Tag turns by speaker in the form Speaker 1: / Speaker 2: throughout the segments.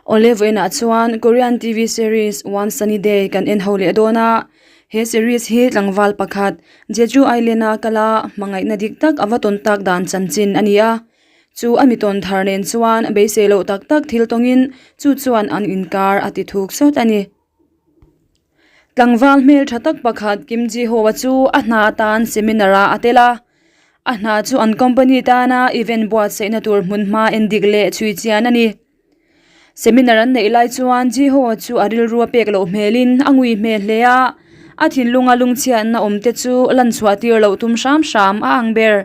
Speaker 1: Awle vawiinah chuan Korean TV series One Sunny Day kan en ho leh dawn a, he series hi tlangval pakhat Jeju Island a kal a hmangaihna dik tak a va tawn tak dan chanchin a ni a, chu a mi tawn thar nen chuan beisei loh tak tak thil tawngin chu chuan an inkar a ti thuk sawt a ni. Tlangval hmel tha tak pakhat Kim Ji Ho-a chu a hna atan seminar ah a tel a, a hna chu an company tana event buatsaihna tur hmun hma endik leh chhui chian a ni. Seminar an neih lai chuan Ji Ho-a chu a rilru a pek loh hmelin a ngui hmel hle a, a thinlunga lungchhiatna awm te chu lan chhuah tir loh tum hram hram a ang ber.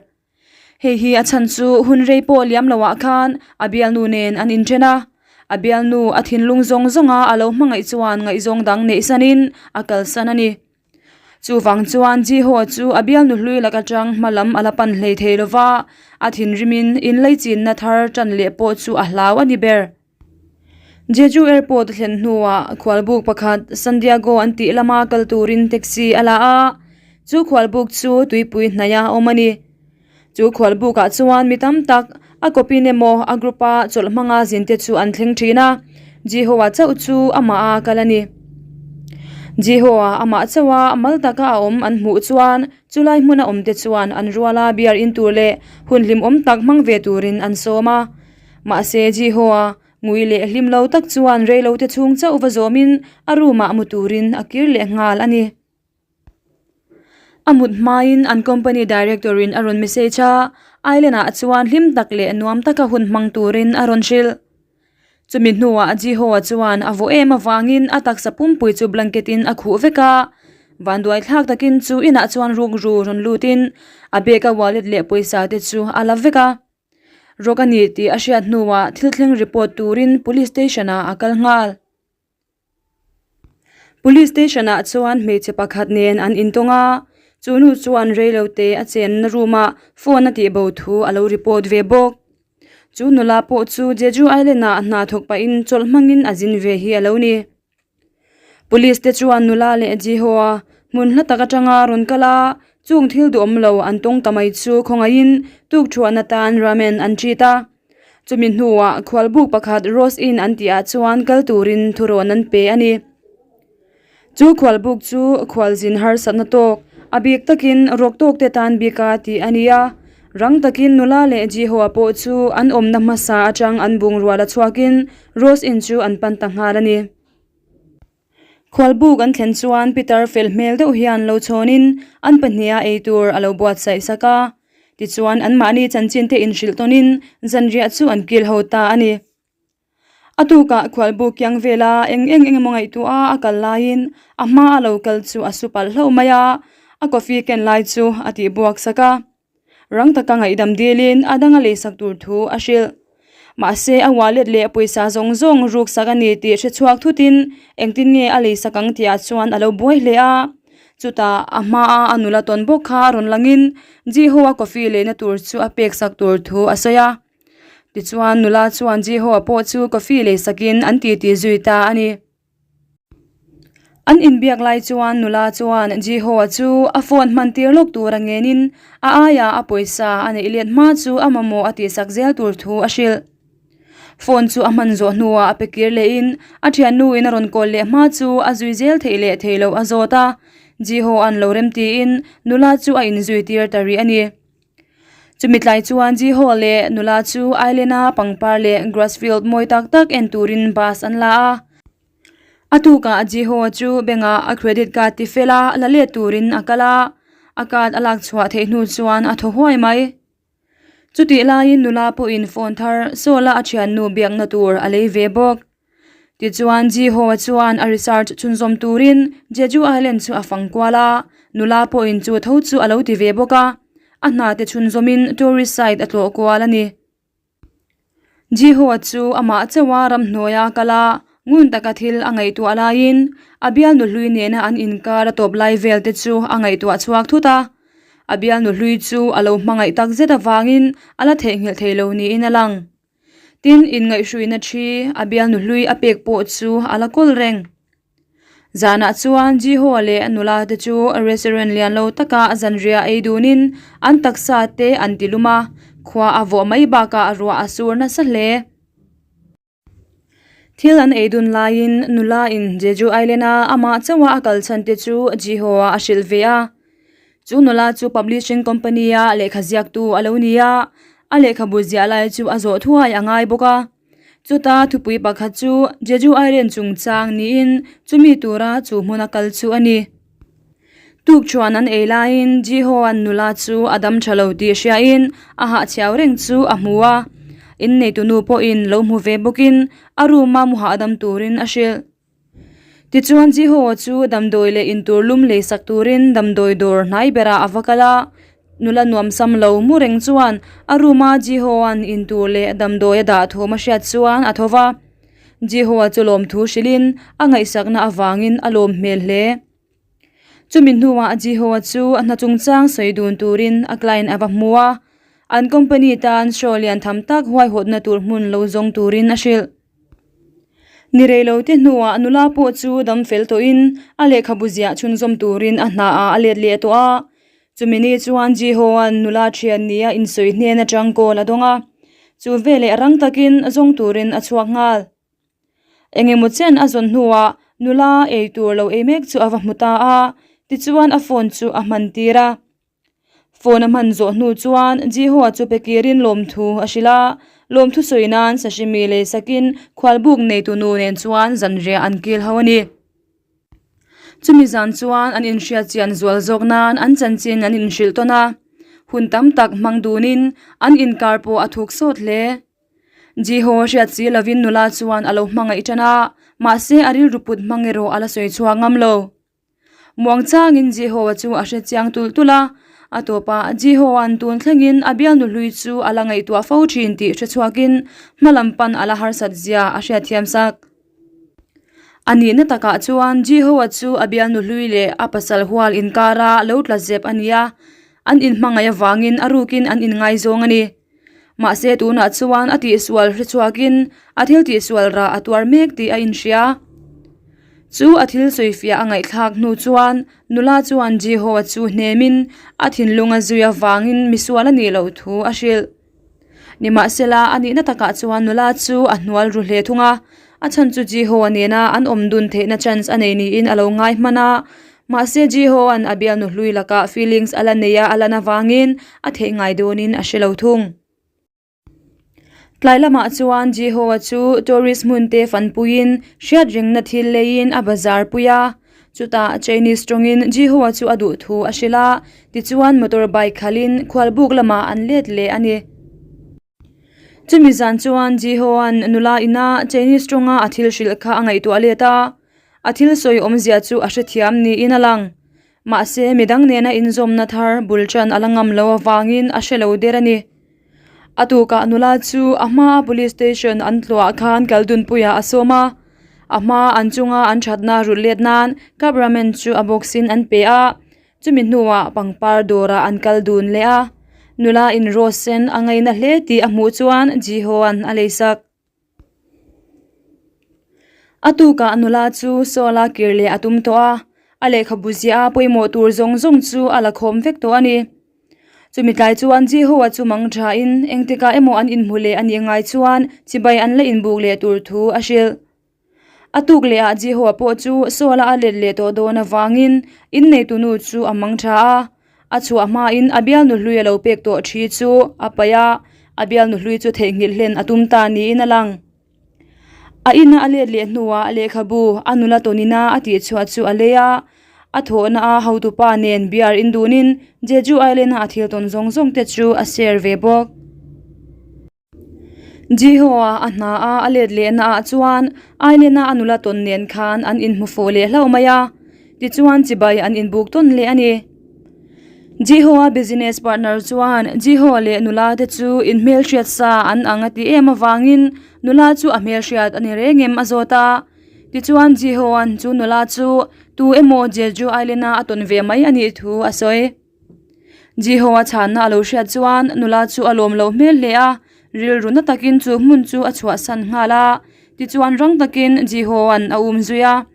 Speaker 1: Hei hi a chhan chu hun rei pawh liam loah khan a bialnu nen an inṭhen a, a bialnu a thinlung zawng zawnga a lo hmangaih chuan ngaihzawng dang neih sanin a kalsan a ni. Chuvang chuan Jiho chu a bialnu hlui lak aṭang hma lam a la pan hlei thei lo va, a thinrimin inleichinna thar ṭan leh pawh chu a hlau a ni ber. Jeju Airport a thlen hnuah khualbuk pakhat San Diego an tih lama kal turin taxi a la a, chu khualbuk chu tuipui hnaih a awm a ni. Chu khualbukah chuan mi tam tak a kawpin emaw a group a chawlh hmanga zin te chu an thleng thin a, Jiho-a chauh chu amah a kal a ni. Jiho-a amah chauh a mal taka a awm an hmuh chuan chulai hmuna awm te chuan an ruala beer in tur leh hun hlimawm tak hmang ve turin an sawm a. Mahse, Jiho-a ngui leh hlim lo tak chuan reilote chhung chauh va zawmin a room ah mu turin a kir leh nghal a ni. A mut hmain an company director in a rawn message a, island ah chuan hlim tak leh nuam taka hun hmang turin a rawn hrilh. Chumi hnuah Jiho-a chuan a vaw em avangin a taksa pumpui chu blanket in a khuh vek a, vanduai thlak takin chu inah chuan rukru rawn lutin a bag a wallet leh pawisa te chu a la vek a. Rawk a ni tih a hriat hnuah thil thleng report turin police station ah a kal nghal. Police station ah chuan hmeichhe pakhat nen an intawng a, chu nu chuan reilote a chenna room ah phone a tih bo thu a lo report ve bawk. Chu nula pawh chu Jeju Island ah hna thawk pahin chawlh hmangin a zin ve hi a lo ni. Police te chuan nula leh Jiho-a hmun hla tak atanga rawn kal a, chung thil duhawm lo an tawng ta mai chu khawngaihin tuk thuahna tan ramen an treat a. Chumi hnuah khualbuk pakhat Rose Inn an tih ah chuan kal turin thurawn an pe a ni. Chu khualbuk chu khualzin harsatna tawk, a bik takin rawk tawk te tan bika tih a ni a. Rang takin nula leh Jiho-a pawh chu an awmna hmasa atang an bungrua la chhuakin Rose Inn chu an pan ta nghal a ni. Khualbuk an thlen chuan Peter fel hmel deuh hian lo chhawnin an pahniha ei tur a lo buatsaih sak a. Tichuan anmahni chanchin te inhrilh tawnin zanriah chu an kil ho ta a ni. A tukah khualbuk kiang vela eng eng eng emaw ngaihtuah a kal laiin a hma a lo kal chu a su palh hlauh mai a, a coffee ken lai chu a tih buak sak a. Rang taka ngaihdam dilin a danga leisak tur thu a hrilh. Mahse a wallet leh pawisa zawng zawng ruk sak a ni tih hre chhuak thutin engtin nge a leisak ang tih ah chuan a lo buai hle a. Chutah a hmaa a nula tawn bawk kha rawn langin Jiho a coffee leina tur chu a pek sak tur thu a sawi a. Tichuan nula chuan Jiho a pawh chu coffee leisakin an titi zui ta a ni. An inbiak lai chuan nula chuan Jiho-a chu a phone hman tir lawk tur a ngenin a aia a pawisa a neih let hma chu a mamawh a tihsak zel tur thu a hrilh. Phone chu a hman zawh hnuah a pe kir lehin a thiannuin a rawn kawl leh hma chu a zui zel theih leh theih loh a zawt a, Jiho-a'n lo rem tiin nula chu a inzui tir ta rih a ni. Chumi tlai chuan Jiho leh nula chu island-a pangpar leh grass field mawi tak tak en turin bus an la a. A tukah Jiho chu bank-ah a credit card ti fel a la let turin a kal a, a card a lak chhuah theih hnu chuan a thaw huai mai. Chutih laiin nula pawhin phone thar Saul-a a thiannu biakna tur a lei ve bawk. Tichuan Jiho chuan a research chhunzawm turin Jeju Island chu a fang kual a, nula pawhin chu tho chu a lo ti ve bawk a, a hna te chhunzawmin tourist site a tlawh kual a ni. Jiho chu amah chauha ramhnuaia kal a, ngun taka thil a ngaihtuah laiin a bialnu hlui nena an inkar a tawp lai vel te chu a ngaihtuah chhuak thut a, a bialnu hlui chu a lo hmangaih tak zet avangin a la theihnghilh thei lo niin a lang. Tin, inngaihhruina thi a bialnu hlui a pek pawh chu a la kawl reng. Zanah chuan Jiho leh a nula te chu restaurant lian lo taka zanriah ei dunin an taksa te an ti lum a, khua a vawh mai bakah ruah a sur nasa hle. Thil an ei dun laiin nula in Jeju Island a amah chauha a kal chhan te chu Jiho-a a hrilh ve a. Chu nula chu publishing company a lehkha ziaktu a lo ni a, a lehkhabu ziah lai chu a zawh thuai a ngai bawk a. Chuta thupui pakhat chu Jeju Island chungchang niin chumi tura chu hmuna kal chu a ni. Tukṭhuan an ei laiin Jiho-a'n nula chu a dam ṭha lo tih hriain a hahchhiau reng chu a hmu a. Inneitu nu pawhin lo hmu ve bawkin a room-a mu hahdam turin a hrilh. Tichuan Jiho-a chu damdawi leh intur lum lei sak turin damdawi dawr hnai berah a va kal a. Nula nuamsam lo mu reng chuan a room-a Jiho-a'n intur leh damdawi a dah thawm a hriat chuan a tho va. Jiho-a chu lawmthu hrilhin a ngaihsakna avangin a lawm hmel hle. Chumi hnuah Jiho-a chu a hna chungchang sawi dun turin a client a va hmu a, an company tan show lian tham tak huaihawtna tur hmun lo zawng turin a hrilh. Ni reilote hnuah nula pawh chu dam fel tawhin a lehkhabu ziah chhunzawm turin a hna ah a let leh tawh a. Chumi ni chuan Jiho-a'n nula thian nia insawi hnen atang call a dawng a, chu veleh rang takin zawng turin a chhuak nghal. Eng emaw chen a zawn hnuah nula ei tur lo ei mek chu a va hmu ta a, tichuan a phone chu a hman tir a. Phone a hman zawh hnu chuan Jiho-a chu pe kirin lawmthu a hrilh a, lawmthu sawi nan sashimi lei sakin khualbuk neitu nu nen chuan zanriah an kil ho a ni. Chumi zan chuan an inhriat chian zual zawk nan an chanchin an inhrilh tawn a, hun tam tak hmang dunin an inkar pawh a thuk sawt hle. Jiho hriat si lovin nula chuan a lo hmangaih tan a, mahse a rilru put hmang erawh a la sawi chhuak ngam lo. Muangchangin Jiho-a chu a hre chiang tulh tulh a, a tawpah Jiho-a'n tun thlengin a bialnu hlui chu a la ngaihtuah fo thin tih hre chhuakin hma lam pan a la harsat zia a hriatthiam sak. A nihna takah chuan Jiho-a chu a bialnu hlui leh a pasal hual inkara lo tla zep a ni a, an inhmangaih avangin a rukin an inngaizawng a ni. Mahse tunah chuan a tihsual hre chhuakin a thil tihsual rah a tuar mek tih a inhria. Chu a thil sawifiah a ngaihthlak hnu chuan nula chuan Jiho-a chu hnemin a thinlung a zui avangin misual a nih loh thu a hrilh. Nimahsela a nihna takah chuan nula chu a hnual ru hle thung a, a chhan chu Jiho-a nena an awm dun theihna chance a nei niin a lo ngai hman a. Mahse Jiho-a'n a bialnu hlui lakah feelings a la nei a a lan avangin a theih ngai dawnin a hre lo thung. Tlai lamah chuan Jiho-a chu tourist hmun te fanpuiin hriat rengna thil leiin a bazar pui a. Chutah Chinese tawngin Jiho-a chu a duh thu a hrilh a, tichuan motor bike khalhin khualbuk lamah an let leh a ni. Chumi zan chuan Jiho-a'n nula ina Chinese tawnga a thil hrilh kha a ngaihtuah let a, a thil sawi awmzia chu a hrethiam niin a lang. Mahse, midang nena inzawmna thar bul tan a la ngam lo avangin a hre lo der a ni. A tukah nula chu a hmaa police station an tluah khan kal dunpuiah a sawm a, a hma an chunga an thatna rulh let nan cameraman chu a box in an pe a, Chumi hnuah pangpar dawrah an kal dun leh a, nula in rose sen a ngaina hle tih a hmuh chuan Jiho-a'n a lei sak. A tukah nula chu Seoul-a kir leh a tum tawh a, a lehkhabu ziah a pawimawh tur zawng zawng chu a la khawm vek tawh a ni. Chumi tlai chuan Jiho-a chu mang thain engtikah emaw an inhmu leh a nih ngai chuan chibai an la inbuk leh tur thu a hrilh. A tuk leh ah Jehoa pawh chu Saul-a a let leh tawh dawn avangin inneitu nu chu a mang tha a. A chhuah hmain a bialnu hlui a lo pek tawh thi chu a paih a, a bialnu hlui chu theihnghilh hlen a tum ta niin a lang. A ina a let leh hnuah lehkhabu a nula tawnina a tihchhuah chu a lei a, a thawhna a hotupa nen beer indunin Jeju Island-a a thil tawn zawng zawng te chu a share ve bawk. Jiho-a a hna a a let lehna ah chuan Island-a a nula tawn nen khan an inhmu fuh leh hlauh mai a, tichuan chibai an inbuk tawn leh a ni. Jiho-a business partner chuan Jiho leh nula te chu inhmelhriat sa an ang a ti em avangin nula chu a hmelhriat a ni reng em a zawt a, tichuan Jiho-a'n chu nula chu tu emaw Jeju Island-a a tawn ve mai a nih thu a sawi. Jiho-a chhanna a lo hriat chuan nula chu a lawm loh hmel hle a, rilru na takin chu hmun chu a chhuahsan nghal a. Tichuan rang takin Jiho-a'n a um zui a,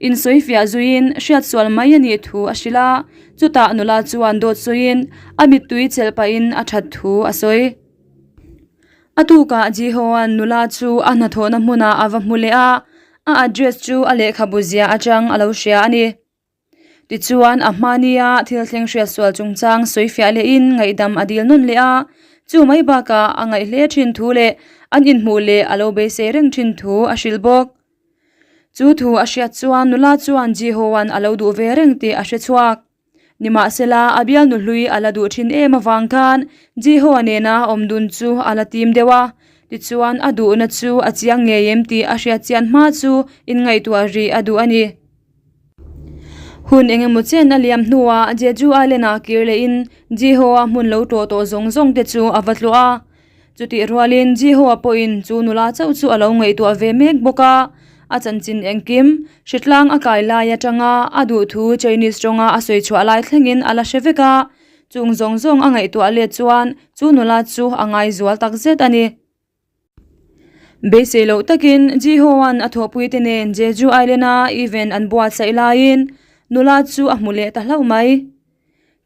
Speaker 1: insawi fiah zuiin hriat sual mai a nih thu a hrilh a, chutah nula chuan dawt sawiin a mittui chelh pahin a that thu a sawi. A tukah Jiho-a'n nula chu a hnathawhna hmunah a va hmu leh a, a address chu a lehkhabu zia atang a lo hria a ni. Tichuan, a hmania thil thleng hriat sual chungchang sawi fiah lehin ngaihdam a dil nawn leh a, chu mai bakah a ngaih hle thin thu leh an inhmuh leh a lo beisei reng thin thu a hrilh bawk. Chu thu a hriat chuan nula chuan Jiho-a'n a lo duh ve reng tih a hre chhuak. Nimahsela, a bialnu hlui a la duh thin em avang khan Jiho-a nena awm dun chu a la tim deuh a, tichuan a duhna chu a chiang ngei em tih a hriat chian hma chu inngaihtuah rih a duh a ni. Hun eng emaw chen a liam hnuah Jeju Island-ah kir lehin Jiho-a hmun lo tlawh tawh zawng zawng te chu a va tlawh a. Chutih rualin Jiho-a pawhin chu nula chauh chu a lo ngaihtuah ve mek bawk a, a chanchin engkim, hritlang a kai lai atanga a duh thu Chinese tawnga a sawi chhuah lai thlengin a la hre vek a, chung zawng zawng a ngaihtuah let chuan chu nula chu a ngaizual takzet a ni. Beisei loh takin Jiho-a'n a thawhpuite nen Jeju Island-a event an buatsaih laiin nula chu a hmu leh ta hlauh mai.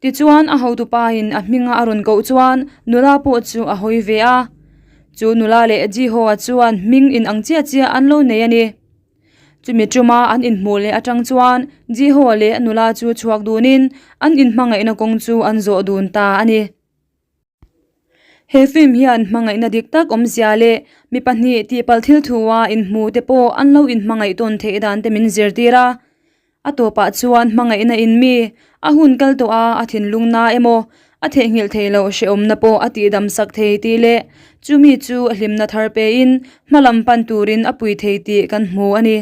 Speaker 1: Tichuan a hotupain a hminga a rawn koh chuan nula pawh chu a hawi ve a. Chu nula leh Jiho-a chuan hming inang chiah chiah an lo nei a ni. Chumi tuma an inhmuh leh atang chuan Jiho-a leh nula chu chhuak dunin an inhmangaihna kawng chu an zawh dun ta a ni. He film hian hmangaihna dik tak awmzia leh mi pahnih tihpalh thil thua inhmu te pawh an lo inhmangaih tawn theih dan te min zirtir a. A tawpah chuan hmangaihna in mi a hun kal tawh a, a thinlung na emaw a theihnghilh theih loh hrehawmna pawh a tihdam sak thei tih leh chumi chu hlimna thar pein hmalam pan turin a pui thei tih kan hmu a ni.